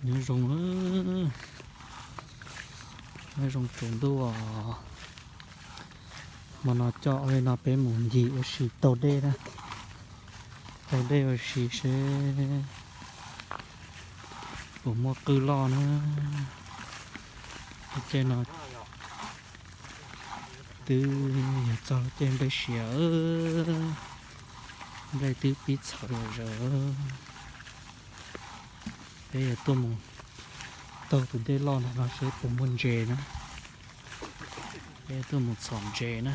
Nyob zoo, nyob zoo tsaus ntuj os. Hmo no coj li no peb mus ncig ua si taug dej na, taug dej ua si seb puas muaj qwj loj na. Lub caij no twb yog txog lub caij nplej siav, nplej twb pib txhawv zom zaws. Peb yuav tuaj mus taug tus dej loj ntawm no seb puas muaj ntses na. Peb yuav tuaj mus txhom ntses na.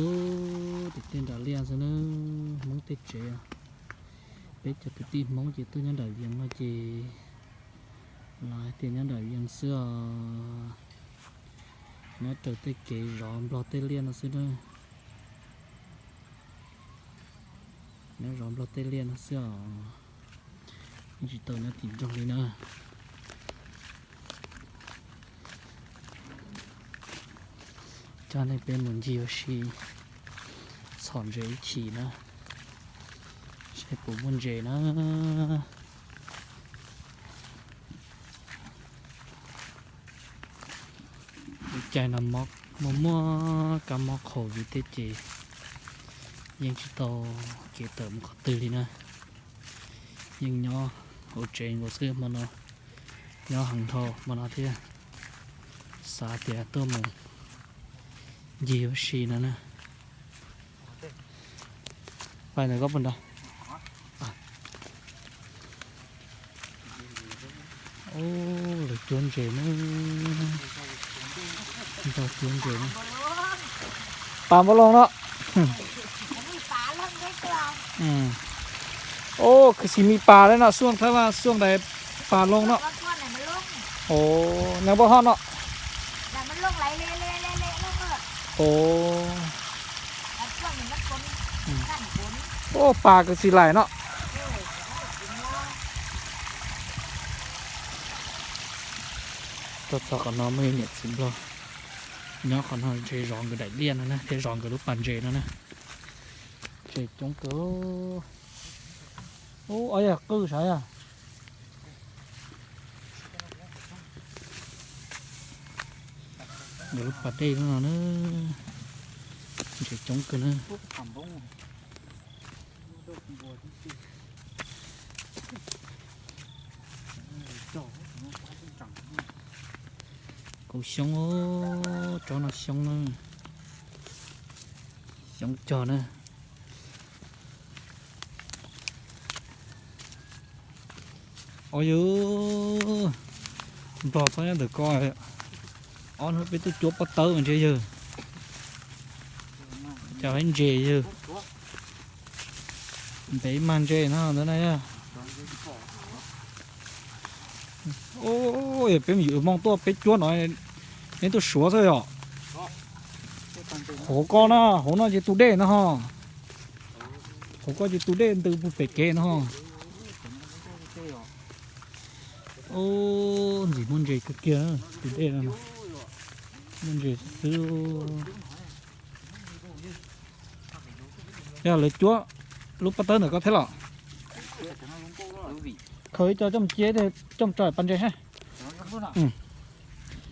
Ub, tim tej nram liaj xwb na, Hmoob tej tsev. Peb cov kwv tij Hmoob ces tuaj nyob nram Vias no ces los hais tias nyob nram Vias xwb os. Nyob raws tej kev zov Nplog tej liaj no xwb na. Nyob zov Nplog tej liaj no xwb os. Yeej tsis tau nyob tim Nplog li na. Coj nej peb mus ncig ua si txhom ntses ib chim na, seb puas muaj ntses na. Lub caij no muaj muaj kab mob qhauv viv thiab ces yeej tsis tau kev tawm mus qhov twg li na. Yeej nyob hauv tsev nkaus xwb hmo no, nyob heev dhau hmo no thiab. Xav tias tuaj mus ncig ua si no na. Pais ntawm koj puas nrog? Lawv cuab ntses na, nrog cuab ntses na. Pas npauj loo no. Ub, khuv xim me pas li no, xuaj thawb xuaj ntais pas loo no. Ub, nws npauj hoj no. Ub, pas khuv xim laim no. Tuaj txog qhov no muaj ib niam txiv Nplog nyob qhov no ntshe zov nkawd daim liaj no na thiab zov nkawd lub pas ntses no na. Ntses coob kawg. Ub, ob yam qwj sav yom. Nkawd lub pas dej no na, ntses coob kawg na. Kuv xyoob, tsob no xyoob na, xyoob cog na. Os yus, Nplog txhob nyob ntawm ko. Ob hnub peb tuaj cuab pob tawb mas ntshe yawg, cas ib ntses yawg, ntev mag ntses no ntawd na yog. Yog peb mus yus moo tuaj peb cuab no, neb tuaj suav xwb yom. Hauv ko na, hauv no ces tus dej no ho. Hauv ko ces tus dej ntws puag pem kev no ho. Ub, ntxim muaj ntses kawg kiag tus dej no. Muaj ntses xwb. Yog lawv cuab lub pob tawb ntawm ko thiab los? Khaws ib co coj mus cia, coj mus tso pas ntses hab.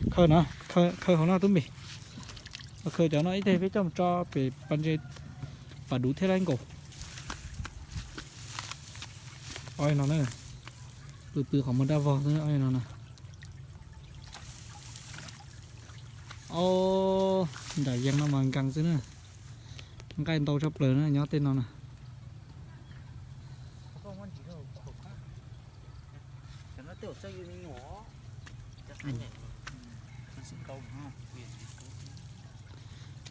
Khaws no, khaws hauv no tub npis. Khaws cov no ib teg peb coj mus tso pem pas ntses, pas duv thiaj li nkaus. Ob no na, pw pw qhov muag dab vog xwb ob no na. Ob, nram yees no mas nkees xwb na. Nqaij ntau tshaj plaws na nyob tej no na.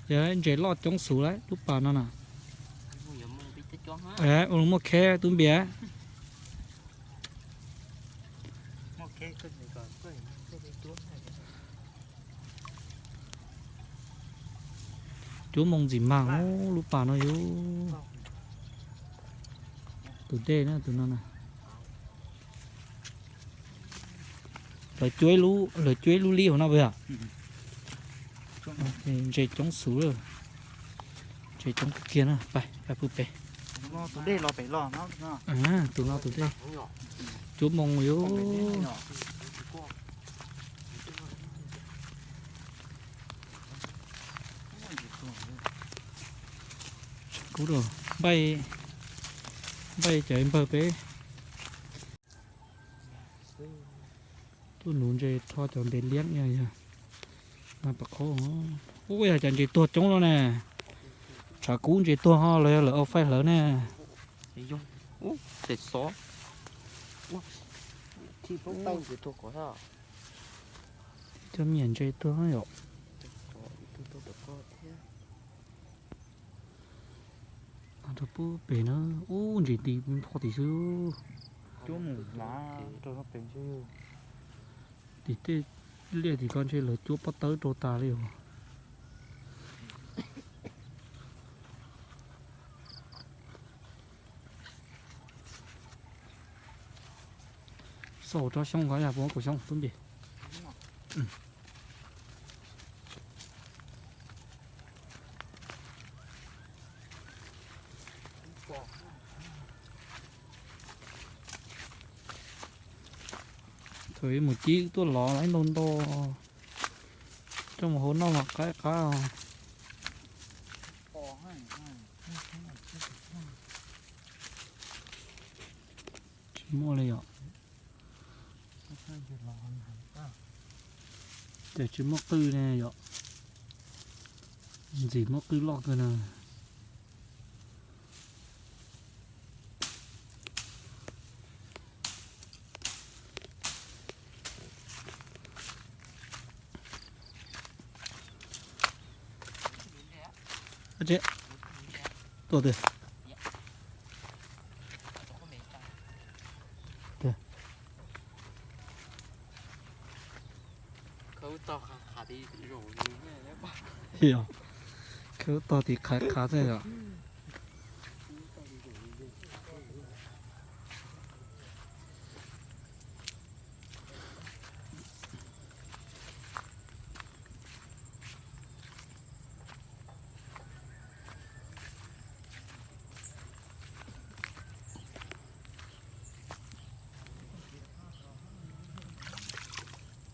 Yog ntses loj coob xus lawm lub pas no na. Ua muaj kheb tub npias. Cuab moo ntxim mag lub pas no yus. Tus dej na, tus no na. Lawv cuab ib lub, lawv cuab ib lub lib hauv no puas yog? Ntses coob xus lawm. Tsev coob kawg kiag na, pais, pais pw pem. Tus no tus dej. Cuab moo yuav. Kub rau, npaj, npaj cov npawg peb. Tuaj nuv ntses tho cov ntev liab yog, mas pam qhaub. Ub, yog cov ntses tuag coob no na. Tshav kub ntses tuag ho los yog lawv ua faij hlawv na. Cov me nyuam ntses tuag yom. Rau pub pem na, ub, ntses nti npho tim xwb. Cuab mus lav rau pem xwb. Tim tej liaj tim ko ntshe lawv cuab pob tawb rau tas li os. Xauj tsob xyoob ko yog puas muab kaum xyoob tub npe. Thaum mus cib tuaj lov ib ntau ntau coj mus hau noj mas qab qab. Tsis muaj li yom. Ces tsis muaj qwj ne yom. Ntxim muaj qwj loj kawg na. Tuaj twg? Khawb tog tim qhav qhav xwb yom.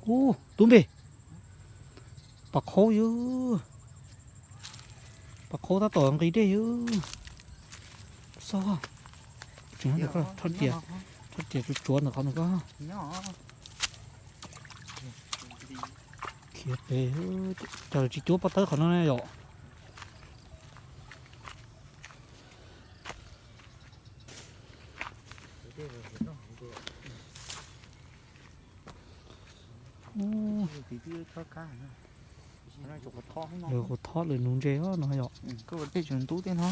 Ub, tub npe, pam qhaub yog, pam qhaub tab tom nqis dej yog. Xauj, tseem rho riam tsuav ntawm qhov ntawm ko. Khiav pem, cas tsis cuab pob tawb qhov no ne yom. Lawv quav thob lawv nuv ntses no yom. Tej tseem ntub tej no.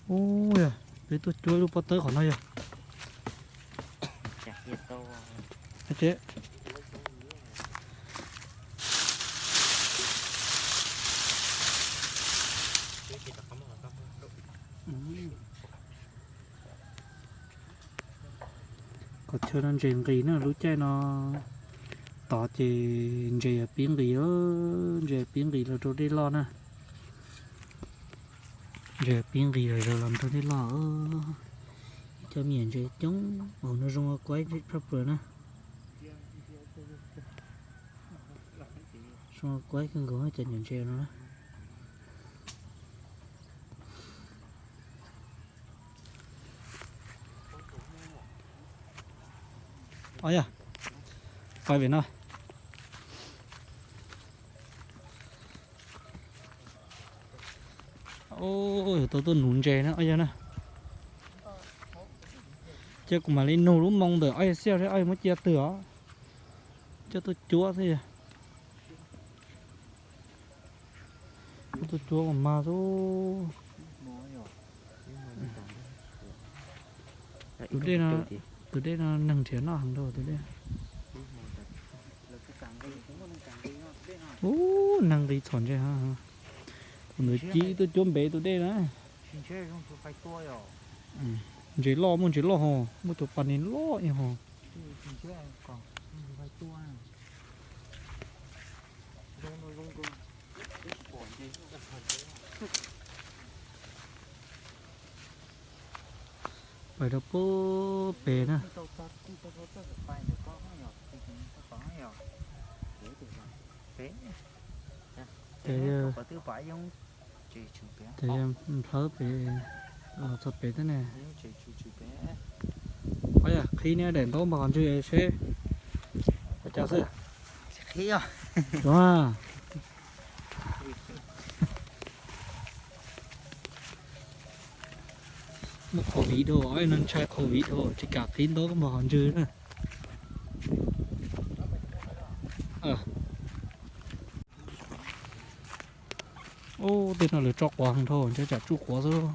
Ub, yog peb tuaj cuab lub pob tawb qhov no yog. Qhov chaw no ntses nqis na, lub caij no tod ces ntses yog pib nqis, ntses yog pib nqis los rau dej loj na. Ntses yog pib nqis los zaws los rau dej loj. Ib co me nyuam ntses coob, hauv no zoo ua kuaib phaj pluas na. Zoo ua kuaib kawg nkaus cov nyuam ntses no na. Os yog, pais pem no. Yuav tau tuaj nuv ntses na ob yawg na. Cia kuv mam li nug lub moo ntawm ob yawg xiab seb ob yawg muab cia twg os. Coj tuaj cuab xwb. Coj tuaj cuab mas xwb. Tus dej no, tus dej no neeg nrhiav noj heev rau tus dej. Ub, neeg nqis txhom ntses. Kuv ntawd cib tuaj cuab npev tus dej na. Ntses loj, muaj ntses loj ho, muaj cov pas nis loj ib ho. Pais rau pem na. Ces nplhawb pem los txog pem thiab ne. Qhib niab daim ntaub npog qhov ntswg seb puas cas xwb. Muaj qhov viv dhau, no ntshai qhov viv dhau tsis kam qhib ntaub npog qhov ntswg na. Ub, tej no lawv tso quav heev dhau, ntshe tsam tsuj quav xwb.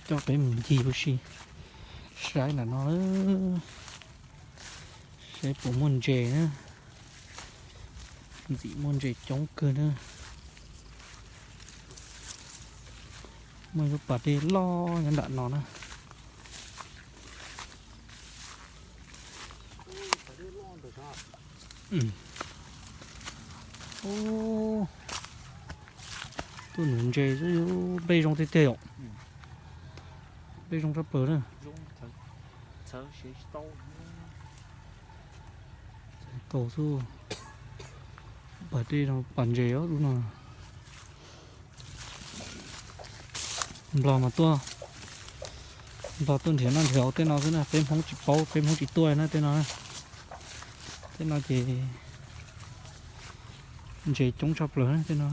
Coj peb mus ncig ua si saib ntawm no, saib puas muaj ntses na. Ntxim muaj ntses coob kawg na. Muaj lub pas dej loj nyob nram no na. Tuaj nuv ntses xwb, npej zoo tiag tiag yom. Npej zoo tshaj plaws na. Tau xwb. Pas dej zoo pas ntses lub no. Nplog mas tuaj, nplog tuaj nrhiav noj nrhiav haus tej no xwb na, peb Hmoob tsis paub, peb Hmoob tsis tuaj na tej no. Tej no ces ntses coob tshaj plaws tej no.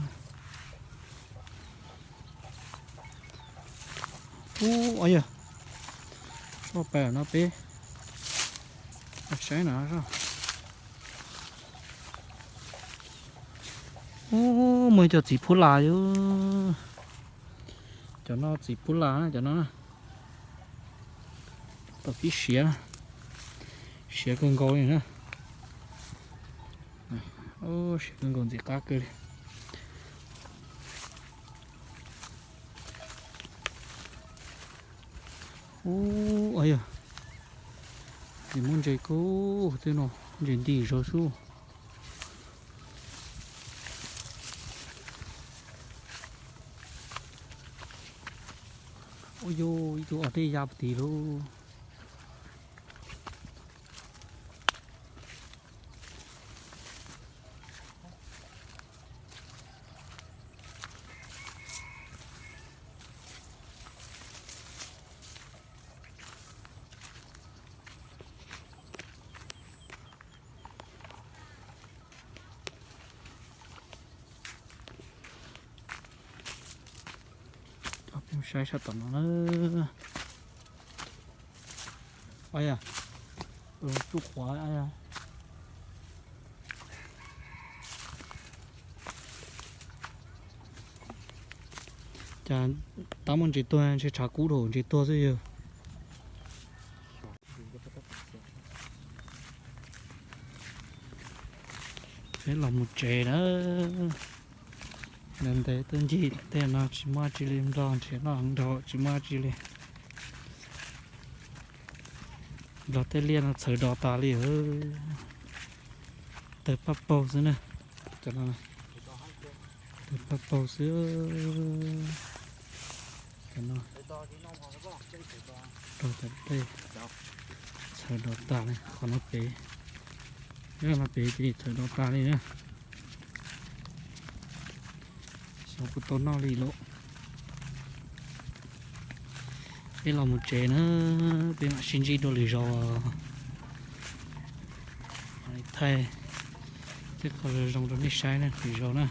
Ub, yog, soj pais no peb saib no. Ub, muaj cov txiv phub las yom. Cov no txiv phub las na, cov no na. Tau pib siav, siav kawg nkaus li na. Siav kawg nkaus ntxim qab kawg li. Ub, yog, nws muaj ntses kawg tej no, ntses nti zog xwb. Ua yog ib tug os dej ya puag tid lauj. Coj peb saib sab tom no na. Yog, tsuj quav. Cas tab muaj ntses tuag, ntshe tshav kub dhau ntses tuag xwb yog. Peb los mus tsev na. Ntev ntev tuaj ncig tej no tsis muaj tsi li, nplog nrhiav noj nrog tsis muaj tsi li. Nplog tej liaj no txhawv do tas li. Tawg paj paug xwb na. Cov no tawg paj paug xwb. Cov no rau tom tej txhawv do tas li, qhov no pem, no pem ces txhawv do tas li na. Xyov puas tau noj li lauj. Peb los mus tsev na, peb mam sib ntsib dua lwm zaus. Thaij tej qhov zoo zoo rau nej saib na, lwm zaus na.